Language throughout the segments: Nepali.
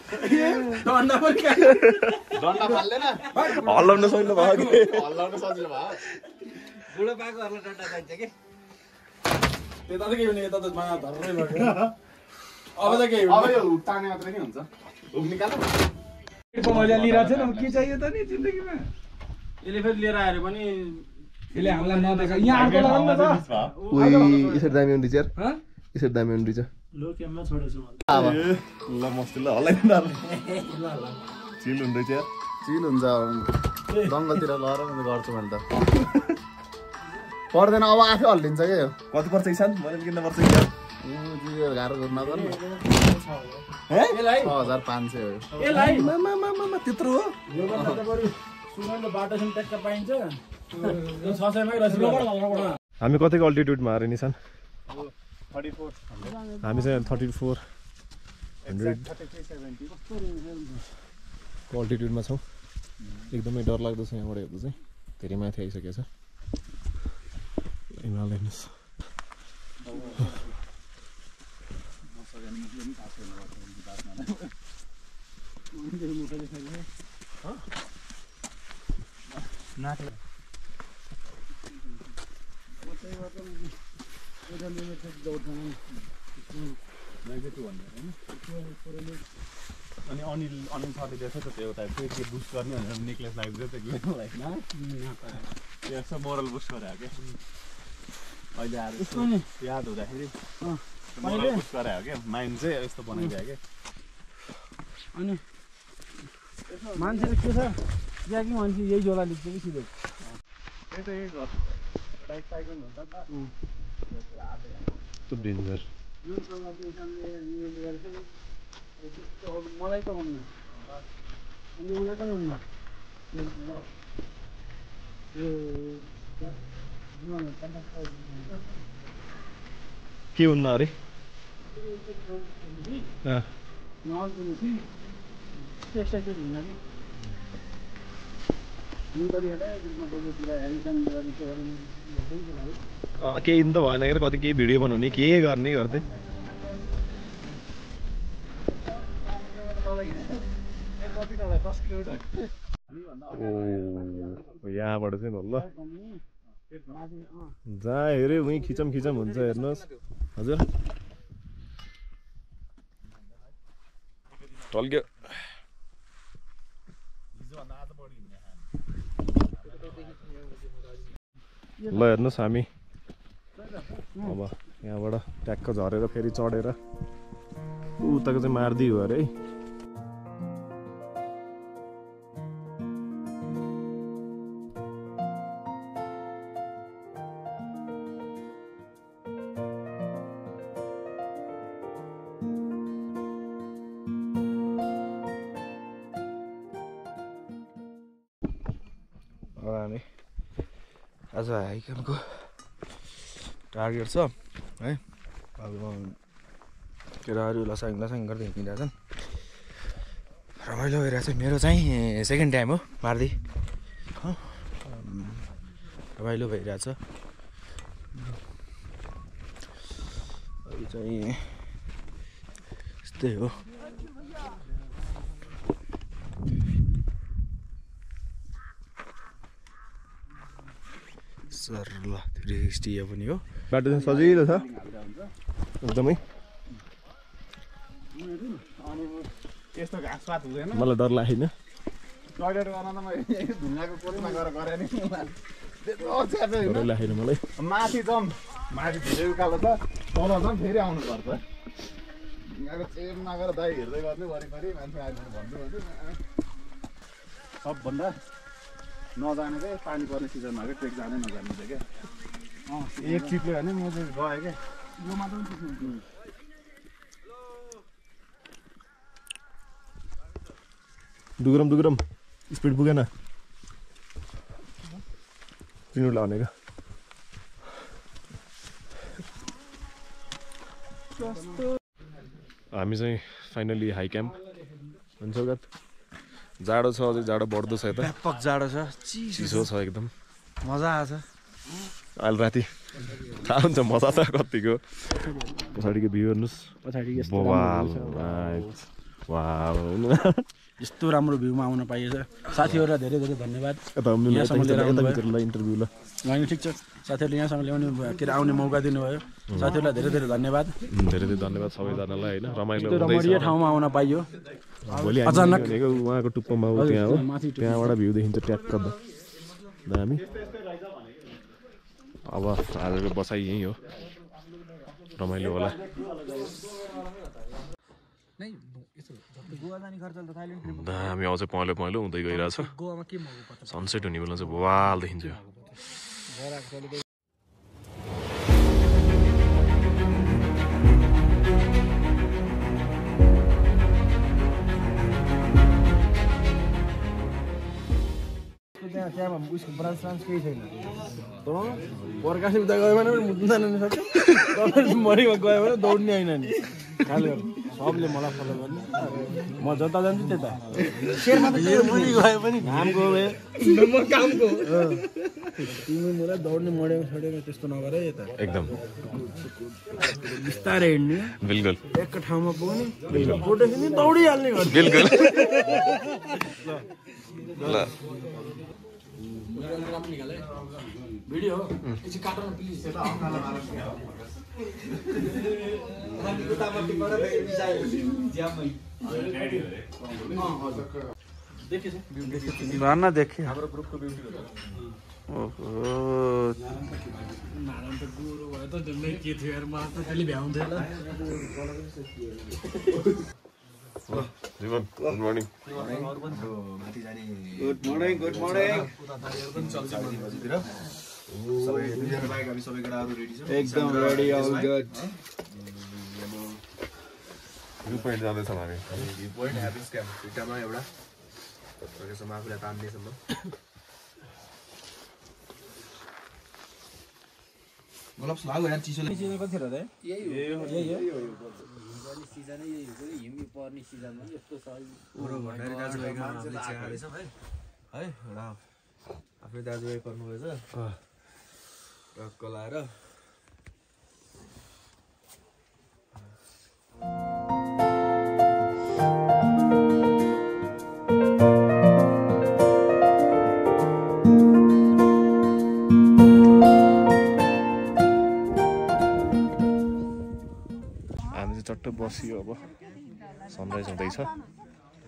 डन्डा पनि डन्डा फाल्दैन हल्लाउन सजिलो भयो कि हल्लाउन सजिलो भयो बुढो पाकोहरुलाई डन्डा चाहिन्छ के त्यता त के हुने यता त माया धर्रै लाग्यो अब त के अब यो हुक ताने मात्र के हुन्छ हुक निकाल मजा लिइरहेको छ नि के चाहियो त नि जिन्दगीमा यसले फेरि लिएर आएर पनि यसले हामीलाई नदेखा यहाँ अर्को लगाउनु न त उही यसरी दामी हुँदैछ यार यसरी दामी हुँदैछ लो क्यामेरा छोडेछु ल मस्ती ल हल्लाइन चिल हुँदैछ यार चिल हुन्छ जङ्गलतिर लएर गर्छु मैले त पर्दैन अब आफै हल्लिन्छ क्या यो कति पर्छ इसान मैले किन्न पर्छ यार गाह्रो नगर्नु हे 6500 हो यसलाई मामा त्यत्रो हो यो भन्दा त बरु सुनले बाटोसम्म ट्याक्क पाइन्छ यो 600 मै रसिलो हामी कतिको अल्टिट्युडमा आरे निशान 34 हामी चाहिँ 34 अल्टिट्युडमा छौँ एकदमै डर लाग्दो छ यहाँबाट हेर्दा चाहिँ धेरै माथि आइसकेको छ हिमालयन्स अनि अनिल सरले देख्छ त त्यो एउटा फेरि के बुस्ट गर्ने भनेर नेक्लेस लगाइदिन्छ त्यो गेमलाई त्यो यसो मोरल बुस्ट गरे के अहिले आएर याद हुँदाखेरि मोरल बुस्ट गरे हो क्या माइन्ड चाहिँ यस्तो बनाइदियो के अनि मान्छेले के छ या कि मान्छे यही जोला लिन्छ कि सिधै त्यही त यही गर्छ बाइक साइकल हुन्छ त त्यो डेन्जर मलाई त हुन्न अनि उनीहरू पनि हुन्न के हुन्न अरे केही त भएन के कति केही भिडियो बनाउने के गर्ने गर्दै यहाँबाट चाहिँ ल जहाँ हेऱ्यो उहीँ खिचम हुन्छ हेर्नुहोस् हजुर टल्क्यो ल हेर्नुहोस् हामी अब यहाँबाट ट्याक्क झरेर फेरि चढेर उताको चाहिँ मार्दियो अरे है हामी आज हाइकनको टार्गेट छ है अब केटाहरू लसाङ गर्दै हिँडिरहेछन् रमाइलो भइरहेको छ मेरो चाहिँ सेकेन्ड टाइम हो मार्दी रमाइलो भइरहेछ अहिले चाहिँ यस्तै हो सर ल 360 पनि हो बाटो चाहिँ सजिलो छ एकदमै यस्तो घाँस पात हुँदैन मलाई डर लागेन टोयलेट गर्न त मैले ढुङ्गाको कोरमा गएर गरेँ नि डरै लागेन मलाई माथि जाउँ माथि धेरै उकालो छ तल जाउँ फेरि आउनुपर्छ ढुङ्गाको चेपमा गएर दाइ हेर्दै गर्ने वरिपरि मान्छे आइदिनु भन्छु सबभन्दा नजाने चाहिँ पानी पर्ने सिजनमा क्या ट्रेक जानै नजाने थियो क्या एक ट्रिपले भने म चाहिँ गएँ क्या यो मात्र पनि डुग्रम स्पिड पुगेन तिनीहरूलाई भनेको हामी चाहिँ फाइनली हाई क्याम्प हुन्छ गत जाडो छ अझै जाडो बढ्दो छ यता व्यापक जाडो छ चिसो छ एकदम मजा आछ अहिले राति थाहा हुन्छ मजा छ कतिको पछाडिको भ्यू हेर्नुहोस् वाउ यस्तो राम्रो भ्यूमा आउन पाइएछ साथीहरूलाई धेरै धेरै धन्यवाद यता इन्टरभ्यू ल होइन ठिक छ साथीहरूले यहाँसँग ल्याउने के अरे आउने मौका दिनुभयो साथीहरूलाई धेरै धेरै धन्यवाद धेरै धेरै धन्यवाद सबैजनालाई होइन रमाइलो रमणीय ठाउँमा आउन पाइयो भोलि अचानक उहाँको टुप्पोमा हो त्यहाँ हो त्यहाँबाट भ्यू देखिन्छ ट्याक्क दामी अब आजको बसाइ यहीँ हो रमाइलो होला दामी आउँछ पहेँलो पहेँलो हुँदै गइरहेछ सनसेट हुने बेला चाहिँ बवाल देखिन्छ उसको ब्रान्च केही छैन प्रकाशित गयो भने मुद्दा जानु सक्छ मरिमा गयो भने दौड्ने होइन नि खालि सबले मलाई फलो गर्ने म जता जान्छु त्यता मुनि गयो पनि घामको कामको तिमी मलाई दौड्ने मरेको छोडेको त्यस्तो नगर यता एकदम बिस्तारै हिँड्ने बिल्कुल एक ठाउँमा पुग्ने फोटो खिच्ने दौडिहाल्ने बिल्कुल ल भिडियो एकछिन काट्नु प्लिज भर्ना देखे हाम्रो ग्रुपको भिडियो ओहो नारायण त गुरु भयो त जम्मै के थियो यार म त त्यसले भ्याउँथ्यो होला जीवन गुड मर्निङ माथि जाने गुड मर्निङ सबै दुईजना बाइक हामी सबै केटाहरू रेडी छ एकदम ready all good view point जाँदैछौँ हामी भ्यू पोइन्ट ह्यापिस क्याम्प दुईटामा एउटा सकेसम्म आफूलाई तान्नेसम्म गलप्स लाग्यो यार चिसोले कति र यही हो सिजनै यही हुन्छ हिउँ पर्ने सिजनमा यस्तो छ पुरो भण्डारी दाजुभाइको हामीले चिया खाँदैछौँ है एउटा आफ्नै दाजुभाइ पर्नुभएछ टक्क लाएर चट्ट बसियो अब सनराइज हुँदैछ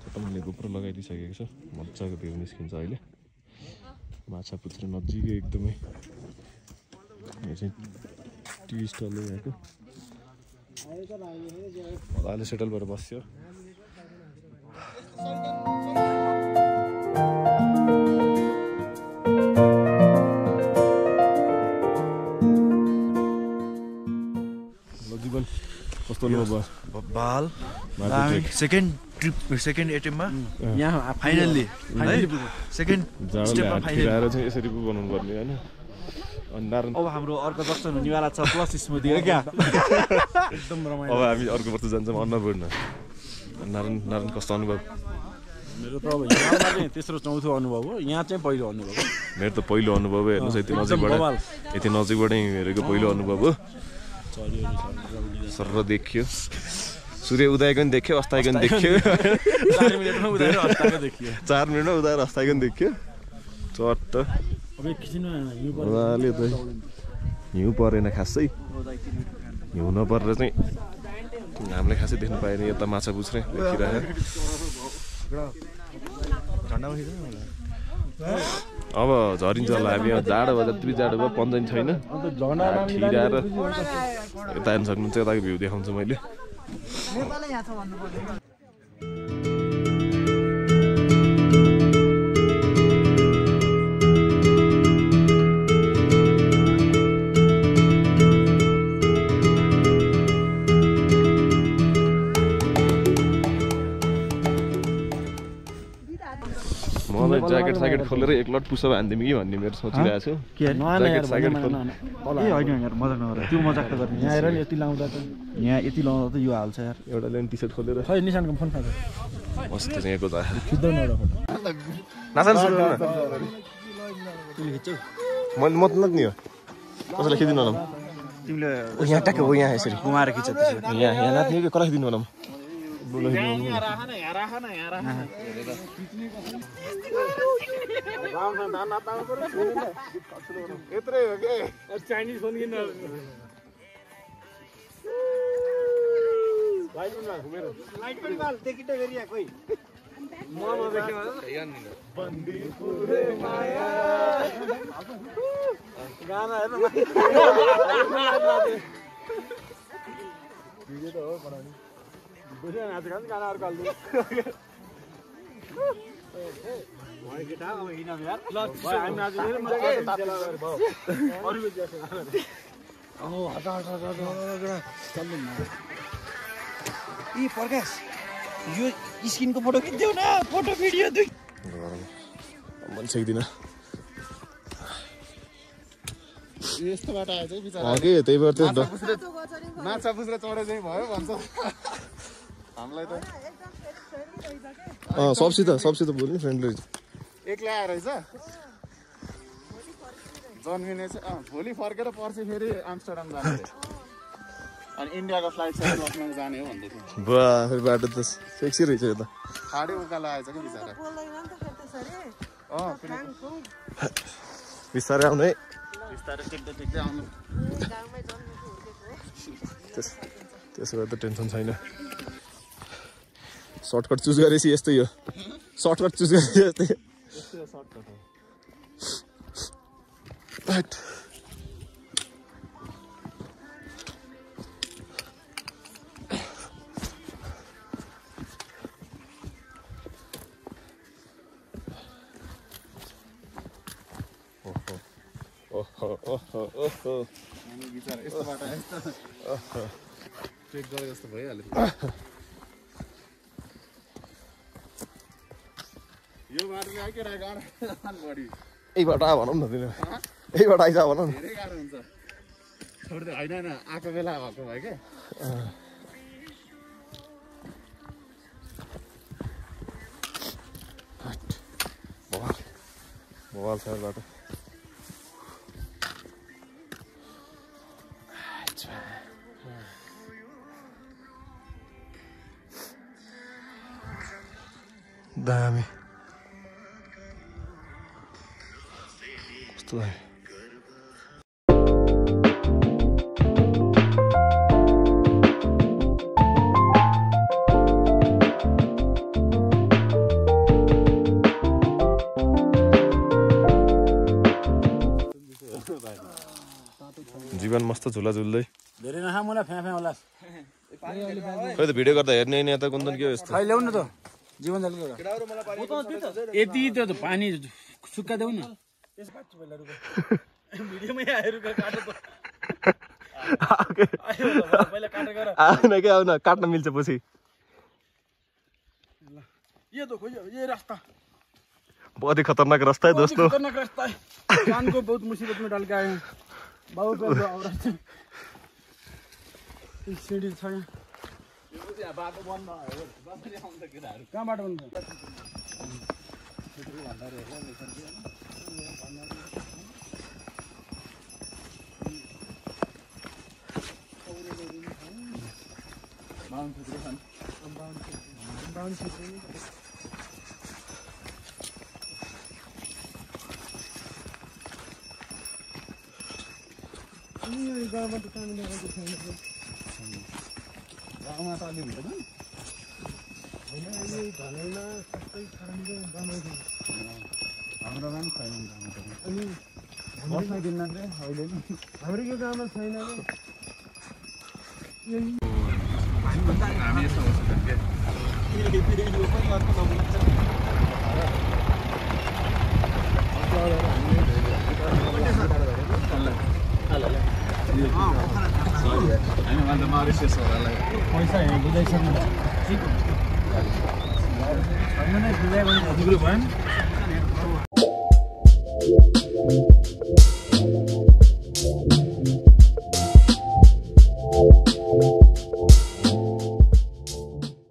तपाईँले गोप्रो लगाइदिइसकेको छ मजाको भ्यू निस्किन्छ अहिले माछा पुच्छ्रे नजिकै एकदमै यो चाहिँ टी स्टल हो यहाँको मजाले सेटल भएर बस्यो जीवन कस्तो अनुभव बाल सेकेन्ड ट्रिप सेकेन्ड एटेम्पमा यहाँ फाइनल्ली सेकेन्ड स्टेपमा फाइनल आएर चाहिँ यसरी पो बनाउनु पर्ने होइन अनि अब हाम्रो अर्को जक्सन हुनेवाला छ प्लस स्मृति हो क्या एकदम रमाइलो अब हामी अर्को वर्ष जान्छौँ अन्नपूर्ण नारायण कस्तो अनुभव मेरो त अब यहाँमा चाहिँ तेस्रो चौथो अनुभव हो यहाँ चाहिँ पहिलो अनुभव हो मेरो त पहिलो अनुभव हो हेर्नुहोस् यति नजिकबाटै हेरेको पहिलो अनुभव हो सर देखियो सूर्य उदयको पनि देख्यो अस्ताएको पनि देख्यो 4 मिनेटमा उदाएर अस्ताएको देखियो 4 मिनेटमा उदाएर अस्ताएको पनि देख्यो चट्ट अब एकछिनमा हिउँ परेन खासै हिउँ नपरेर चाहिँ हामीले खासै देख्नु पाएन यता माछा पुच्छ्रे देखिरहेको अब झरिन्छ होला हामी जाडो भयो जति जाडो भयो पन्जन छैन ठिराएर यता हेर्नु सक्नुहुन्छ यताको भ्यू देखाउँछु मैले मलाई ज्याकेट स्याकेट खोलेर एक लट पुसअप हान्दिउँ कि भन्ने मेरो सोचिरहेको छु ज्याकेट स्याकेट त्यो मजाक त गर्ने यहाँ आएर नि यति लाउँदा त यो हाल्छ यार एउटा लेन टी सर्ट खोलेर खै निशानको फोन फाल्छ मस्त छ यहाँको त खिच्दैन एउटा फोटो नासान सुरु न तिमीले खिच्छौ मैले मतलब नि हो कसैलाई खिचिदिनु होला तिमीले यहाँ ट्याक्क हो यहाँ यसरी घुमाएर खिच्छ त्यसो यहाँ नाच्ने कि कसलाई खिचिदिनु होला बोलाइदिनु राख न यहाँ राख न यहाँ राख न यत्रै हो के चाइनिज फोन किन लाइट पनि बाल देखिटे फेरि यहाँ कोही गाना हेर्नु भिडियो त हो बनाउने बुझ्यो नाच खान्छ गाना अर्को हाल्नु केटा अब हिँड यार ल हामी नाच्नु अरूको ज्यासो हटा चल्नु न यी प्रकाश यो स्किनको फोटो खिच्देऊ न फोटो भिडियो दुई मन सक्दिन यस्तो बाटो आएछ है बिचरा के त्यही भएर त्यो माछा पुछ्रा चढे चाहिँ भयो भन्छ हामीलाई त सबसित बोल्ने फ्रेन्डली एक्लै आएर रहेछ जन्मिने चाहिँ भोलि फर्केर पर्सि फेरि आम्स्टरडाम जाने अनि इन्डियाको फ्लाइट चाहिँ लखनऊ जाने हो भन्दै थियो बा फेरि बाटो त सेक्सी रहेछ यो त खाडे उकालो आएछ कि बिचरा बिस्तारै आउनु है बिस्तारै टेक्दै आउनु त्यसो भए त टेन्सन छैन सर्टकट चुज गरेपछि यस्तै हो सर्टकट चुज गरेपछि यस्तै बिचरा यस्तो बाटो ट्रेक गरे जस्तो भइहाल्यो यो बाटो चाहिँ के गाह्रो बढी यहीबाट आ भनौँ न तिनीहरू यहीबाट आइज भनौँ न धेरै गाह्रो हुन्छ छोड्दै होइन आएको बेला भएको भयो क्या मोबाइल छ बाटो दामी कस्तो दामी जीवन मस्त झुला झुल्दै धेरै नखा मलाई फ्या होला खै त भिडियो गर्दा हेर्ने नि यता कुन्दन के हो यस्तो खै ल्याउ न त जीवन यति त्यो त पानी सुक्का देऊ न भिडियोमै आएर काटो पहिला काटेर गर आउन के आउन काट्न मिल्छ पछि ये तो खोज्यो ये रास्ता बहुत ही खतरनाक रास्ता है दोस्तों खतरनाक रास्ता है जान को बहुत मुसीबत में डाल के आए हैं बहुत औरत सीढ़ी छ यहाँ बाटो बन्द भयो कहाँ बाटो बन्द गाउँमा त अलि हुँदैन हाम्रो पनि छैन अनि वर्षा दिन चाहिँ अहिले हाम्रो यो गाउँमा छैन हामी यसो पैसा बुझाइसक्नु छैन नै बुझायो भने ग्रुप भयो